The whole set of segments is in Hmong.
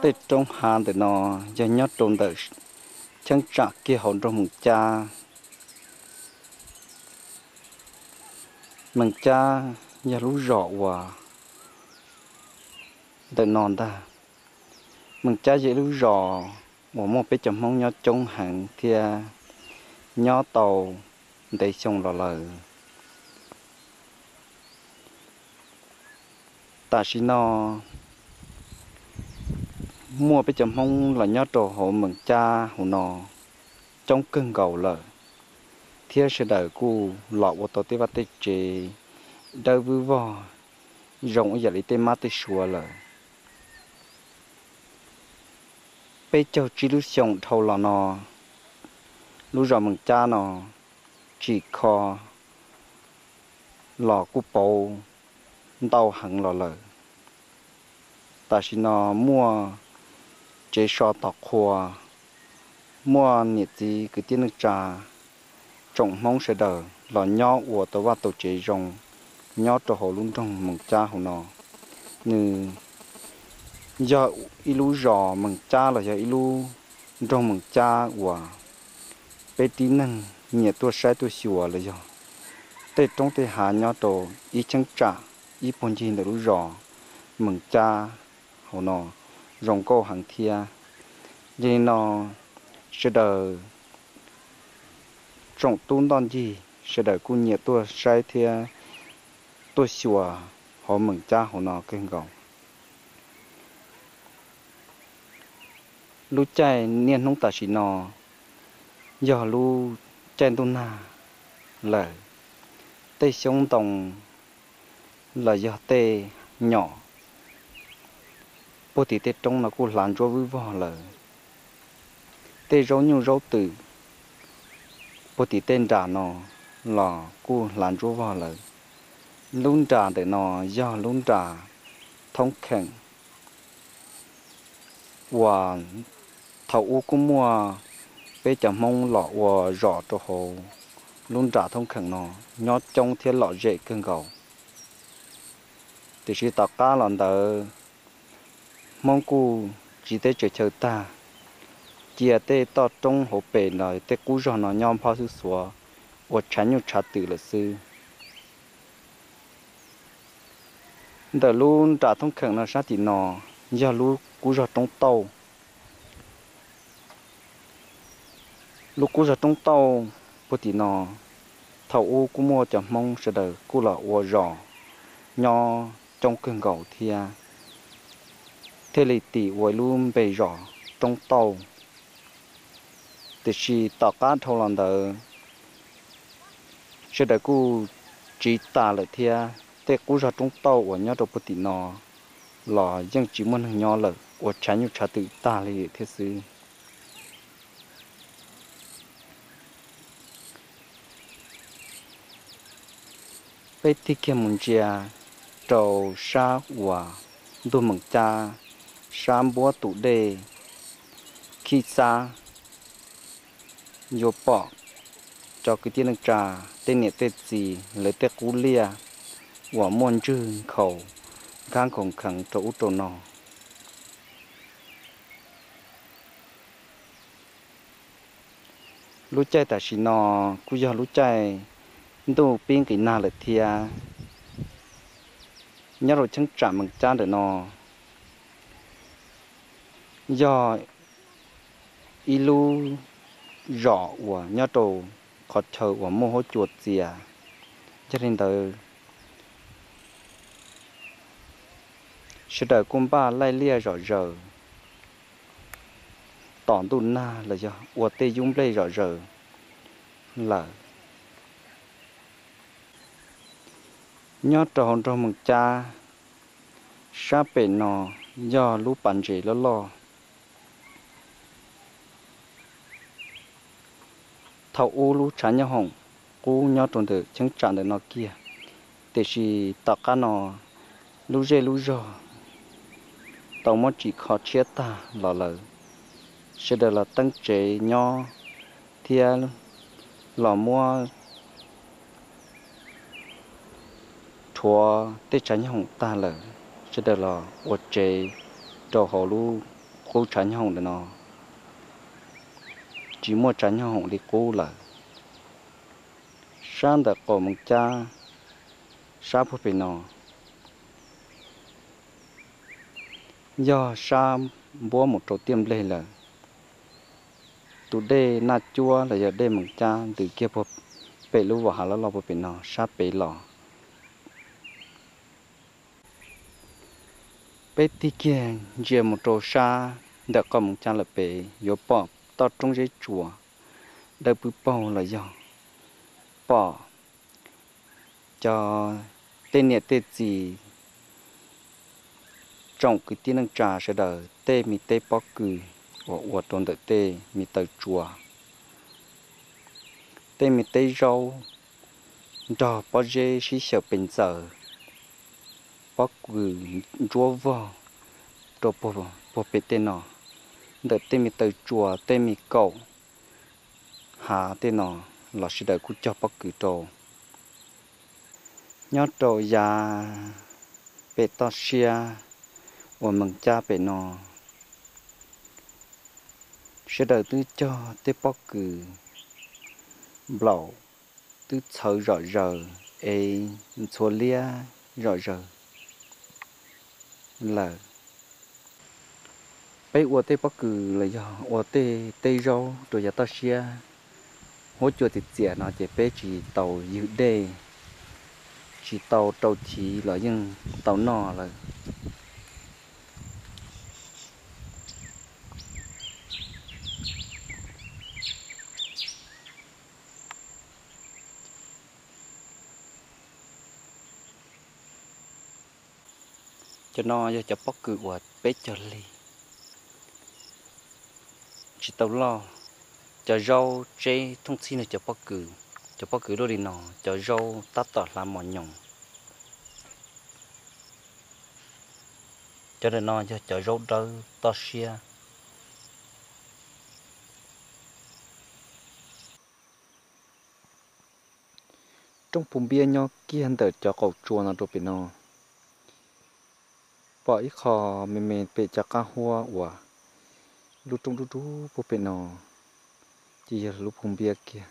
Tej roob hav ntawm no yog nyob rau ntawm cheeb tsam kiag hauv nroog Mees Cab. Mees Cab yog lub zos uas ntawm no ntag. Mees Cab yog ib lub zos uas muaj peb cov Hmoob nyob coob heev thiab nyob tau ntev xyoo los lawm. Tam sim no muaj peb cov Hmoob los nyob rau hauv Mees Cab hauv no coob kawg nkaus lawm, thiab sawv daws kuj los ua tau tej vaj tej tsev dawb vwb vog zoo ib yam li tej mab tej suav lawm. Peb caug tsib lub xyoo dhau los no, lub zos Mees Cab no tsim kho los kuj pauv ntau heev los lawm. Tam sim no muaj tsev so tom qhua, muaj niam txiv kwv tij neej tsa, tsoom Hmoob sawv daws los nyob ua tau vaj tau tsev zoo nyob rau hauv lub nroog Mees Cab hauv no. Nws yog ib lub zos Mees Cab los yog ib lub nroog Mees Cab uas peb tib neeg nyiam tuaj saib tuaj xyuas los yog tej roob tej hav nyob rau ib cheeb tsam ib puag ncig ntawm lub zos Mees Cab hauv no zoo nkauj heev thiab. Yog li no sawv daws tsoom tub ntoj ncig sawv daws kuj nyiam tuaj saib thiab tuaj xyuas hauv Mees Cab hauv no kawg nkaus. Lub caij niaj hnub tam sim no yog lub caij ntuj nag lawm, tej xyoob ntoo los yog tej nyom puag tim tej roob no kuj hlav ntsuab vwb vog lawm. Tej zaub nyuj zaub twm puag tim tej nram no los kuj hlav ntsuab vog lawm. Lub nram ntawm no yog lub nram Thoob Kheem uas thaum ub kuj muaj peb cov Hmoob los ua zos rau hauv lub nram Thoob Kheem no nyob coob thiab lom zem kawg nkaus. Tiam sis tom qab los ntawd Hmoob kuj tsiv teb tsaws chaw tag, cia tej toj roob hauv pes los tej qub zog no nyob nphob xub xuav ua tshav nyuj tshav twm lawm xwb. Ntawm lub nram Thoob Kheem no sab tim no yog lub qub zog Roob Tauj. Lub qub zog Roob Tauj puag tim no, thaum ub kuj muaj cov Hmoob sawv daws kuj los ua zos nyob coob kawg nkaus thiab, thiaj li tis ua ib lub npe zos Roob Tauj. Tiam sis tom qab dhau los ntawd sawv daws kuj tsiv tas lawm thiab, tej qub zog Roob Tauj uas nyob rau puag tim no los yeej tsis muaj neeg nyob lawm, ua tshav nyuj tshav twm tag li thiab xwb. Peb tig kiag mus ntsia rau sab uas ntug Meem Cab, sab npuab tus dej Khib Xab, yuav pom cov kwv tij neej tsa, tej niam tej txiv lawv tej qub liaj uas muaj ntswg nkhaus nkab nkhaus kheev rau ub rau no. Lub caij tam sim no kuj yog lub caij ntuj pib nqis nag lawm thiab. Nyob rau cheeb tsam Meem Cab ntawm no yog ib lub zos uas nyob rau qhov chaw uas muaj huab cua txias. Yog li ntawd, sawv daws kuj npaj laij liaj zom zaws tos ntuj nag los yog ua tej yub nplej zom zaws lawm. Nyob rau hauv nroog Meem Cab, sab pem no yog lub pas ntses loj loj. Thaum ub lub tshav nyob hoom qub nyob rau ntawm cheeb tsam ntawm no kiag, tiam sis tom qab no lub zej lub zog tau muab tsim kho tshiab tag los lawm. Sawv daws los teeb tsev nyob thiab los muab rhuav tej tshav nyob hoom tag lawm, sawv daws los ua tsev rau hauv lub qub tshav nyooj hoom ntawm no tsis muaj tshav nyooj hoom li qub lawm. Sab ntawm qaum Moos Cab, sab puag pem no, yog sab npuab mus rau tiaj npleg lawm. Tus dej Naj Cuab los yog dej Moos Cab ntws kiag puag pem lub vam hav loj loj puag pem no sab pem los. Peb tig kiag ntsia mus rau sab ntawm qaum Moos Cab lawm pem yuav pom toj roob zeb tsuas dawb pw paug los yog pom cov, tej niam tej txiv, tsoom kwv tij neej tsa sawv daws tej me teb pob kws uas ua rau ntawm tej me taw tsua, tej me teb zaub nrog pob zeb sib xyaw pes ntxaws, pob kws ntsuab vog rau puag pem tej no, ntawm tej me taw tsua tej me kaum hav tej no los sawv daws kuj cog pob kws rau. Nyob rau yav pem toj siab uas Moos Cab pem no, sawv daws twb cog tej pob kws nplaum twb txhawv zom zaws es ntxhua liab zom zaws lawm. Peb ua tej pob kws los yog ua tej teb zaub rau yav toj siab huab cua txias txias no ces peb tsis tau ywg dej, tsis tau rau chiv los yeej tau noj lawm. Cov no yog cov pob kws uas peb cog lig, tsis tau loj. Cov zaub tseb thooj txhij no cov pob kws, cov pob kws luaj li no cov zaub tab tom hlav mos nyoos. Cov ntawm no yog cov zaub dawb toj siab. Roob puv npiab nyob kiag ntawm cov qaum tsua no rau pem no. Pom ib qho me me pem cov qab huab uas lub roob dub dub puag pem no, ces yog lub puv npiab kiag.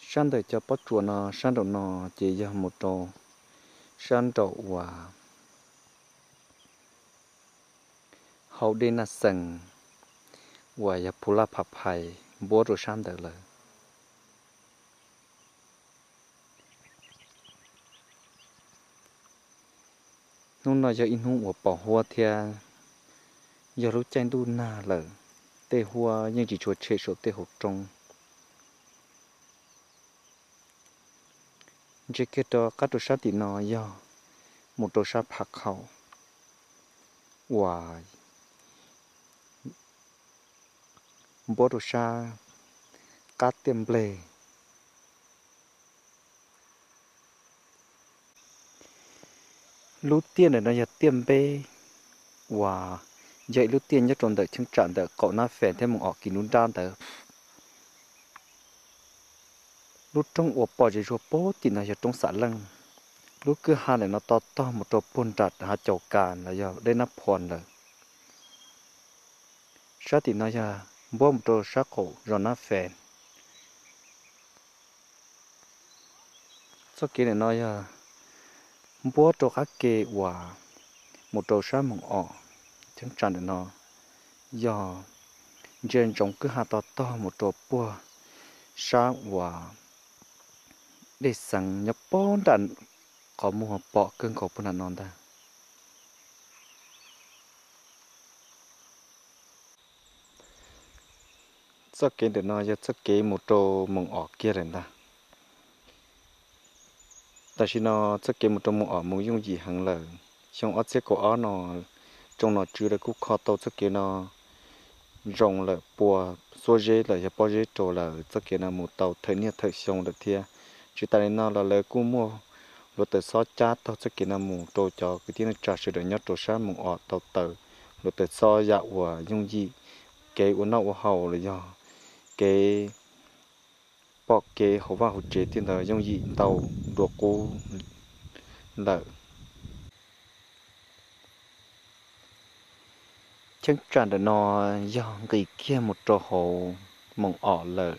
Sab ntawm cov pob tsuas no sab nraum no ces yog mus rau sab nraum uas hauv dej Naj Xees uas yog Phu Laj Pham Phais npuab rau sab ntawd lawm. Hnub no yog ib hnub uas pos huab thiab yog lub caij ntuj nag lawm, tej huab yeej tsis tshua tshem saum tej hauv roob. Ntsia kiag rau qab rau sab tim no yog mus rau sab Phav Khaum uas npuab rau sab qab tiaj npleg. Lub tiaj ntawm no yog tiaj npeb uas yog ib lub tiaj nyob rau ntawm cheeb tsam ntawm qaum Nab Fes thiab Moos Om kis nruab nrab ntawd. Lub roob uas pom zem zuag puag tim no yog roob Xam Leej. Lub kwj ha ntawm no to tog mus rau puag nram hav Caus Kas los yog dej Nab Phos lawm. Sab tim no yog npuab mus rau sab qaum zos Nab Fes. Txoj kev ntawm no yog npuab rau qab ke uas mus rau sab Moos Om. Cheeb tsam ntawm no yog ntsia ntsoov kwj ha to tog mus rau puag sab uas dej Xeev nyob puag nram qhov muag pom kawg nkaus puag nram no ntag. Txoj kev ntawm no yog txoj kev mus rau Moos Om kiag lawm ntag. Tam sim no txoj kev mus rau Moos Om mus yooj yim heev lawm. Xyoo ob txhiab kaum ob no tsoom nom tswv lawv kuj kho tau txoj kev no zoo lawm, pua xuab zeb los yog pob zeb rau lawm, txoj kev no mus tau thawm niaj thawm xyoo lawm thiab. Tsis tas li no los lawv kuj muaj hluav taws xob cab taug txoj kev no mus rau cov kwv tij neej tsa sawv daws nyob rau sab Moos Om tau tawm hluav taws xob yam uas yooj yim, kev ua noj ua haus los yog kev pom kev hauv vaj hauv tsev tej ntawd yooj yim ntau dua qub lawm. Cheeb tsam ntawm no yog nqis kiag mus rau hauv moos os lawm.